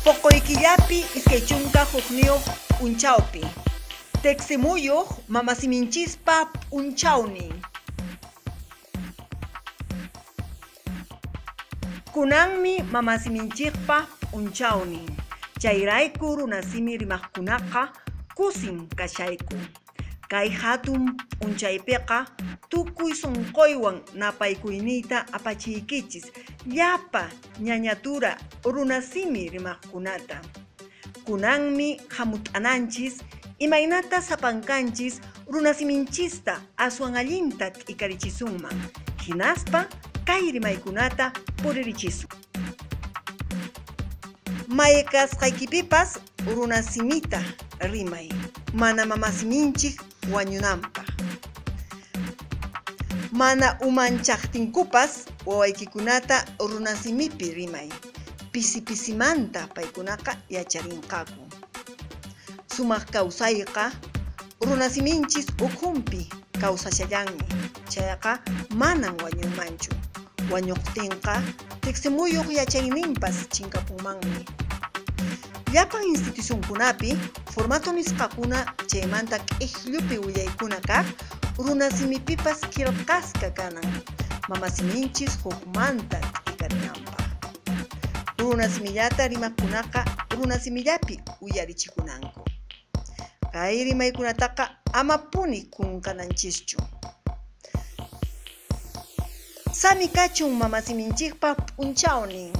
Poqoy killapi 21 p'unchawpi Teqsimuyuq mamasiminchispa p'unchawnin. Kunanmi mamasiminchikpa p'unchawnin, chayrayku runasimi rimaqkunaqa kusin kashayku. Kay hatun p'unchaypiqa tukuy sunquywan napaykuyniyta apachiykichis llapa ñañatura runasimi rimaqkunata. Kunanmi hamut'ananchis imaynata sapankanchis runasiminchista aswan allinta t'ikarichisunman, hinaspa kay rimaykunata puririchisun. Maykasqaykipipas runasimita rimay, mana mamasiminchik wañunanpaq. Mana umanchaqtinkupas wawaykikunata runasimipi rimay, pisi pisimanta paykunaqa yacharinqaku. Sumaq kawsayqa runasiminchis ukhunpi kawsashallanmi, chayqa manan wañunmanchu. Wañuqtinqa teqsimuyuq yachayninpas chinkapunmanmi. Llapan institucionkunapi formato nisqakuna chaymanta k'ikllupi willaykuna kaq runasimipipas qillqasqa kanan, mamasiminchis hukmanta t'ikarinanpaq. Runasimillata rimaqkunaqa runasimillapi uyarichikunanku. Kay rimaykunataqa amapuni qunqananchischu. Sami kachun mamasiminchikpa p'unchawnin.